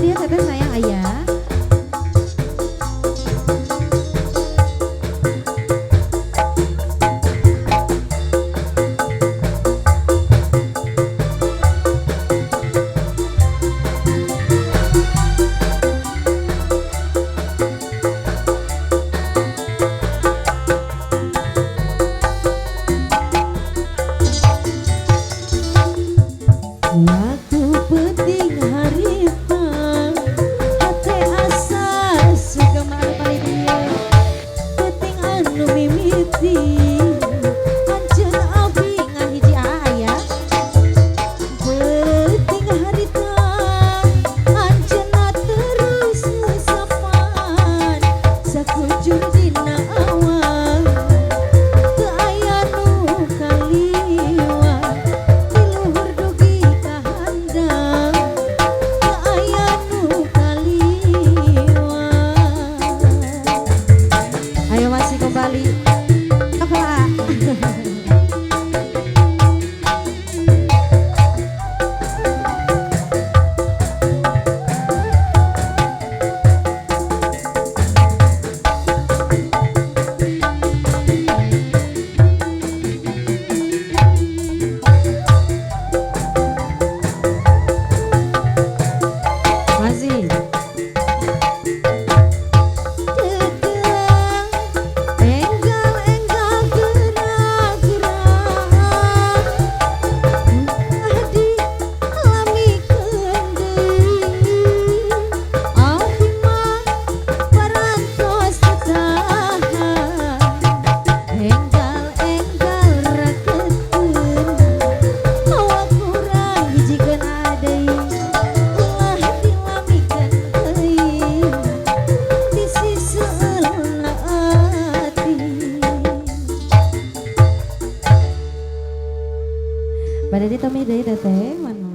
Makasih ya teteh sayang ayah. Waktu penting harita hate asa suka panitia penting anu mimiti anjeun abi ngahiji aya penting harita anjeunna terus ngusapan sakujur dina awan teu aya nu kaliwat di luhur dugi ka handap teu aya nu kaliwat. Ayo masih kembali apa? Masih. Dedeng enggal-enggal gerak-gerak adi lamikeun deui abdi mah parantos teu tahan enggal-enggal raketkeun awak urang hijikeun deui ulah dilamikeun deui bisi seueulna ati. Pada ditomih deui teteh, mohon maaf.